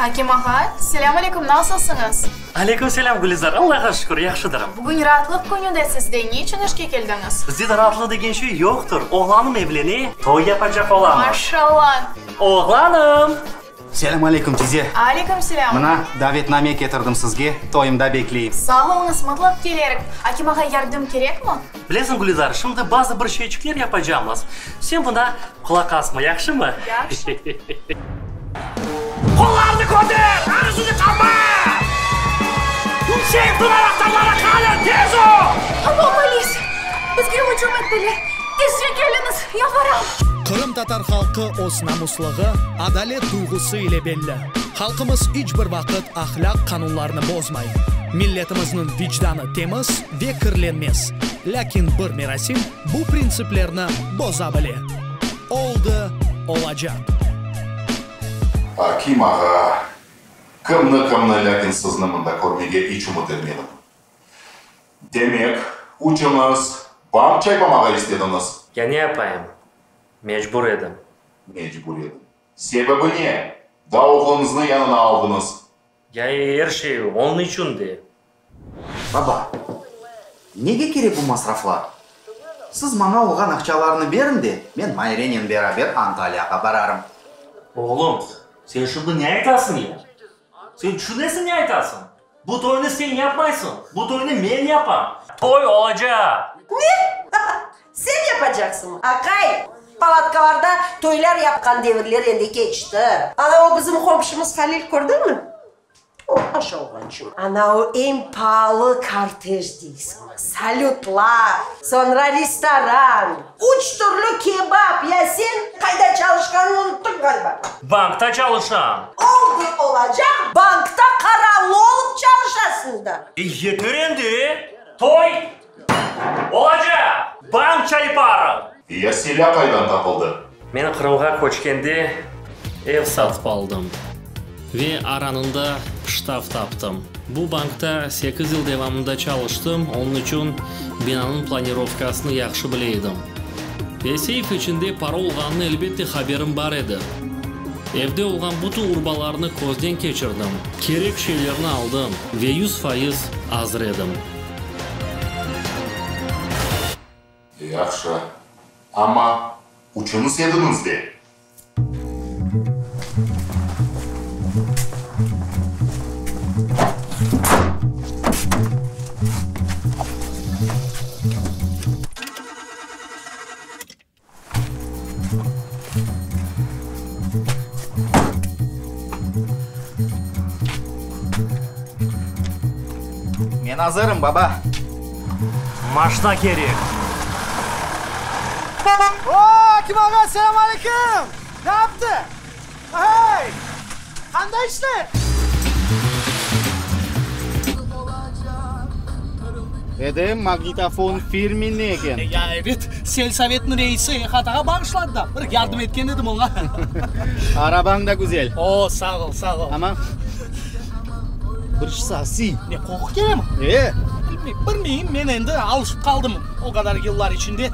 Akim ağa, selâm aleyküm, nasılsıñız? Aleyküm selâm, Gülizar, Allağa şükür, yahşıdırım. Bugün raatlıq künü de sizde, ne içün işke keldiñiz? Bizde de raatlıq degen şey yoqtır, oğlanım evlene, toy yapacaq olamız. Maşallah! Oğlanım! Selâm aleyküm, tize. Aleyküm selâm. Mına, davetname ketirdim sizge, toyumda bekleyim. Sağ oluñız, mıtlaq kelerik. Akim ağa, yardım kerekmi? Bilesiñ, Gülizar, şimdi bazı bir şeyçikler yapacamız. Sen buna qulaq asma, yahşımı? Yahşı. Qollarını köter, ağzını qapa! Seyfniñ anahtarları qani, tez ol! Alo, polis! Bizge ücüm ettiler! Tezce keliñiz, yalvaram! Qırımtatar halqı öz namuslığı, adalet duyğusı ile belli. Halqımız iç bir vaqıt ahlâq qanunlarını bozmay. Milletimizniñ vicdanı temiz ve kirlenmez. Lâkin bir merasim bu printsiplerni boza bile. Oldı, olacaq. Akim ağa, kimni-kimni, lâkin sizni mında körmege iç ümüt etmedim. Demek, üçüñiz bank çaypamağa istediñiz? Ya ne yapayım? Mecbur edim. Mecbur ediñ. Sebebi ne? Daa oğluñıznı yanına aldıñız. Ya er şey onıñ içün de. Baba, nege kerek bu masraflar? Siz maña olğan aqçalarnı beriñ de, men Mayrenen beraber Antaliyağa bararım. Oğlum, sen şimdi ne aytasıñ ya? Sen tüşünesiñ ne aytasıñ? Bu toynı sen yapmaysıñ, bu toynı men yapam. Toy olacaq! Ne? Sen yapacaqsıñmı? Aqay, palatkalarda toylar yapqan devirler endi keçti. Ana o bizim qomşumız Halil kördiñmi? O, aşa oğlançıq. Ana o eñ paalı kortej deysiñmi, salütlar, soñra restoran, üç türlü kebap, ya sen qayda çalışqanıñnı unuttıñ ğaliba. Bankta çalışam. Oldı olacaq, bankta qaravlı olıp çalışasıñ da. E, yeter endi, toy olacaq, bank çayparım. Ya silâ qaydan tapıldı? Men Qırımğa köçkende ev satıp aldım ve aranında pıştav taptım. Bu bankta sekiz yıl devamında çalıştım, onıñ içün binanıñ planirovkasını yahşı bile edim. Ve seyf içinde para olğanını elbette haberim bar edi. Evde olğan bütün urbalarnı közden keçirdim, kerek şeylerni aldım ve 100% azır edim. Yahşı. Amma üçüñiz ediñiz de. Men azırım, baba. Maşna kerek. O, Akim ağa, selâm aleyküm! Ne yaptı? Hey! Qanday işler? Edem, magnitofon firmenniy eken. Ya, ebet, selsovetniñ reisi Ehatağa bağışladı da, bir yardım etken edim oña. Arabañ da güzel. O, sağ ol, sağ ol. Amma bir sasi. Ne, qoqu kelemi? E. Bilmeyim, bilmeyim, men endi alışıp qaldım o qadar yıllar içinde.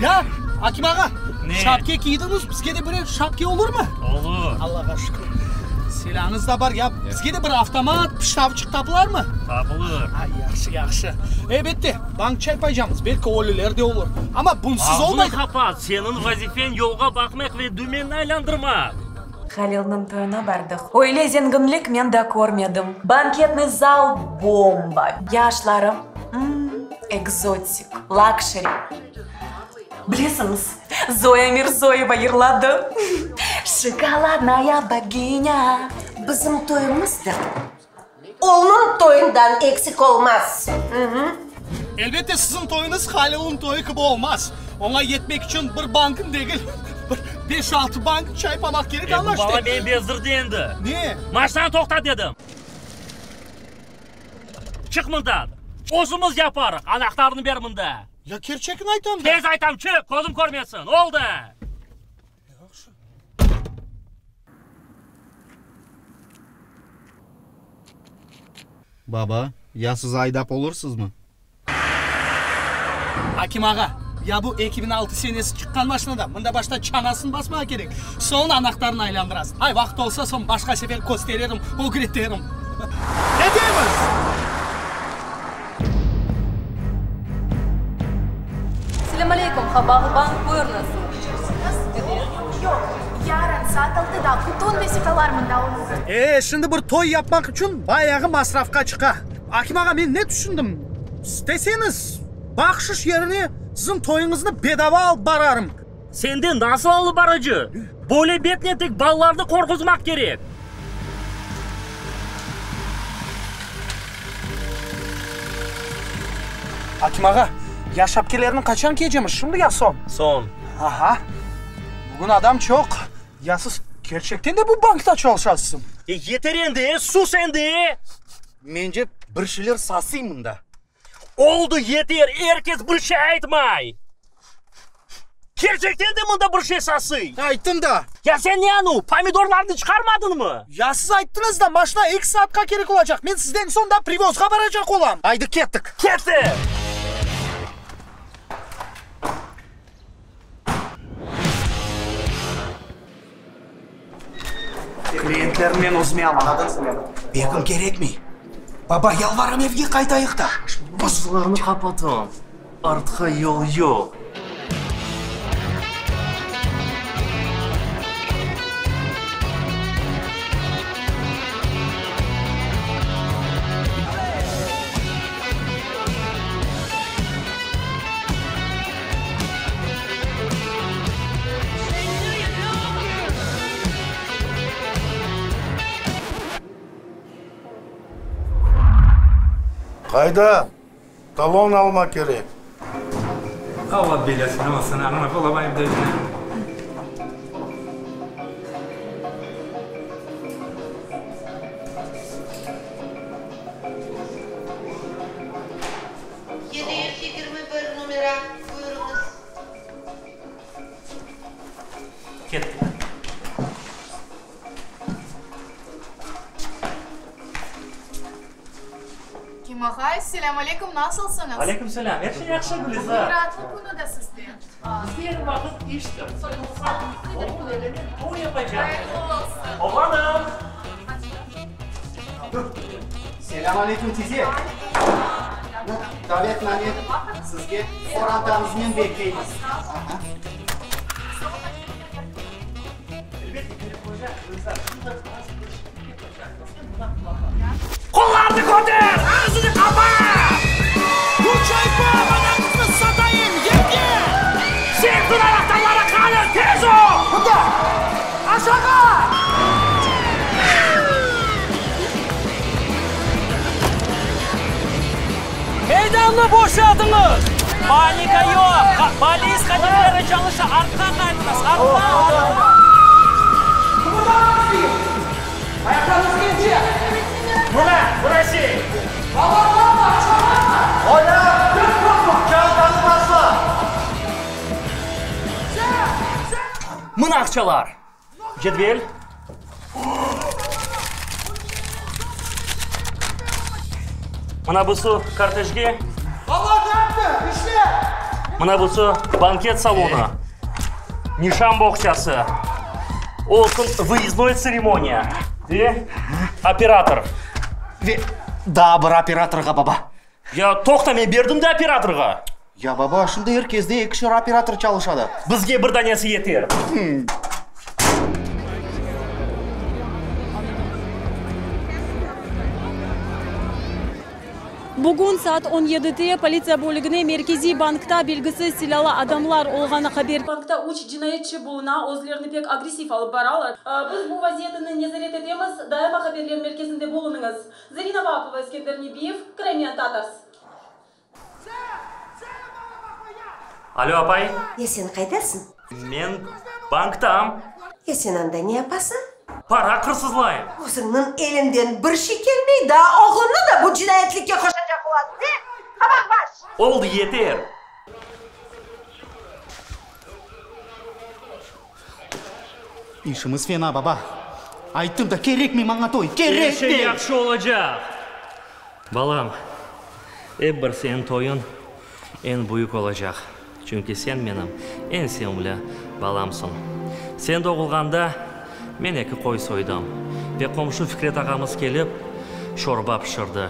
Ya, Akim ağa, Ne? şapke kiydiñiz, bizge de birer şapke olurmı? Olur. Allağa şükür. Silâñız da bar. Ya, bizge de bir avtomat, pıştavçıq tapılarmı? Tapılır. Ay, yahşı, yahşı. Elbette, bank çaypaycamız, belki ölüler de olur. Amma bunsız olmay. Ağzını qapat, seniñ vazifeñ yolğa baqmaq ve dümenni aylandırmaq. Halilniñ toyuna bardıq. Öyle zenginlik men da körmedim. Banketnıy zal bomba. Yaşları, ımm, ekzotik, lakşeri. Bilesiñiz, Zoya Mirzoyeva yırladı, Şokoladnaya boginya. Bizim toyumız da onıñ toyundan eksik olmaz. Elbette, siziñ toyuñız Halilniñ toyu kibi olmaz. Oña yetmek içün bir banknı degil, bir beş-altı bank çaypamaq kerek, E, bu añlaştı. bala meni bezdirdi endi. Ne? Maşnanı toqtat dedim. Çıq mından. Özümiz yaparıq. Anahtarnı ber mında. Ya kerçekni aytam da. Tez aytam, çıq, közüm körmesin. Oldı. Yahşı. Baba, ya siz aydap olursızmı? Akim ağa, Ya bu 2006 senesi çıqqan maşinada mında başta çanasını basmağa kerek, soñ anahtarını aylandırasıñ. Ay, vaqıt olsa, soñ başqa sefer köstererim, ögreterim. Ketemiz! Selâm aleykum, Habağı bank, buyurıñız. Yoq, yarın saat altıda bütün vesiqalar mında olur. E, şimdi bir toy yapmaq içün bayağı masrafqa çıqa. Akim ağa, men ne tüşündim, isteseñiz, bahşış yerine siziñ toyuñıznı bedava alıp bararım. Sende nasıl alıp barıcı? Böyle betnen tek balalarnı qorquzmaq kerek. Akim ağa, ya şapkelerni qaçan kiyecemiz, şimdi ya soñ? Soñ. Aha, bugün adam çoq. Ya siz kerçekten de bu bankta çalışasızmı? E, yeter endi, sus endi! Mence, bir şeyler sasıy mında. Oldı, yeter, er kes bir şey aytmay! Kerçekten de mında bir şey sasıy! Ayttım da! Ya sen ne anu, pomidorlarnı çıqarmadıñmı? Ya siz ayttıñız da, maşina eki saatqa kerek olacaq, men sizden soñ da privozğa baracaq olam! Aydı, kettik! Kettik! Klientlerni men özüme alam. Begim kerekmey. Baba, yalvaram, evge qaytayıq da. Közlerini qapatıp, artqa yol yoq. Qayda? Talon almaq kerek. Alla belâsını alsın, añlap olamayım da. 721 numera, buyurıñız. Kettik. Kim aqay, selâm aleyküm, nasılsıñız? Aleyküm selâm, er şey yahşı, Gülizar. Bugün raatlıq künü de sizde. Bizde er vaqıt iştir. Soyulsaq, oğul elinen toy yapacaqmız. Hayırlı olsun. Oğlanım! Selâm aleyküm, tize. Davetname sizge, qorantañıznen bekleymiz. Qollarını köter, ağzını qapa! Bu çaypa anamıznı satayım, yerge! Sentün anahtarları qani, tez ol! Mında! Aşağa! Meydannı boşatıñız! Panika yoq! Polis hadimleri çalışa, artqa qaytıñız, artqa! Qıbırdamañız deyim! Ayaqlarıñız kence! Mına, burası! Balalar, aqşamlar! Ola! Çantanı taşla! Mına aqçalar! Cedvel. Mına busı kortejge. Baba ne yaptı? İşle! Mına busı banket salonı. Nişan boğçası. Olsun vıyezdnoy tseremoniya. Ve operator. Ve daa bir operatorğa, baba. Ya toqta, men berdim de operatorğa. Ya baba, şimdi er kezde ekişer operator çalışadı. Bizge bir danesi yeter. Bugün saat on yedide politsiya bölügine Merkeziy bankta belgisiz silâlı adamlar olğanı haber. Bankta üç cinayetçi buluna, özlerini pek agressiv alıp baralar. Biz bu vaziyetini nezaret etemiz, daima haberler merkezinde bulunıñız. Zarina Vaapova, Eskender Nebiyev, Crimean Tatars. Alo, apay. Ya sen qaydasıñ? Men banktam. Ya sen anda ne yapasıñ? Para qırsızlayım. Özüñniñ eliñden bir şey kelmey, daa oğluñnı da bu cinayetlikke qoşacaq olasıñ, e? Qabaqbaş! Oldı, yeter! İşimiz fena, baba. Ayttım da, kerekmey maña toy, kerekmey! Er şey yahşı olacaq. Balam, ep bir seniñ toyuñ eñ büyük olacaq. Çünki sen menim eñ sevimli balamsıñ. Sen doğulğanda men eki qoy soydım ve qomşu Fikret ağamız kelip, şorba pişirdi.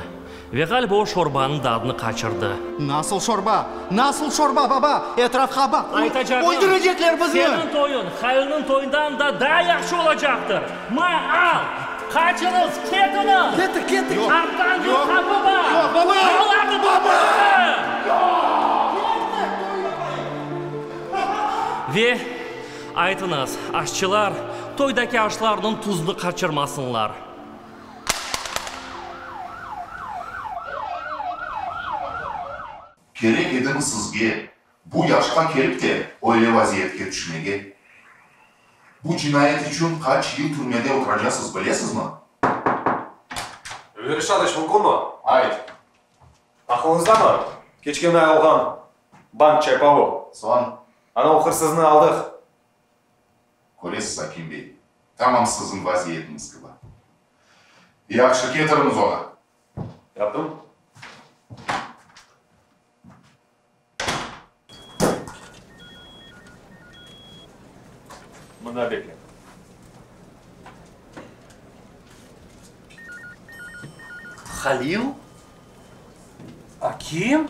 Ve ğaliba o şorbanıñ dadını qaçırdı. Nasıl şorba? Nasıl şorba, baba? Etrafqa baq, Aytacağım, öldürecekler bizni! Seniñ toyuñ Halilniñ toyundan da daa yahşı olacaqtır! Ma, al! Qaçıñız, ketiñiz! Kettik, kettik! Arttan bir qapı bar! Yoq, baba! Olarnı Baba! Ve, aytıñız, aşçılar toydaki aşlarnıñ tuzunı qaçırmasınlar. Kerek edimi sizge bu yaşqa kelip de öyle vaziyetke tüşmege? Bu cinayet içün qaç yıl türmede oturacasız, bilesizmi? Ülvi Reşatovıç, mümkünmi? Ayt. Aqılıñızdamı, keçken ay olğan bank çaypavı? Soñ? Ana o hırsıznı aldıq. Köresiz, Akim bey, tamam siziñ vaziyetiñiz kibi. Yahşı, ketiriñiz onı. Yaptım. Mında bekle. Halil? Akim?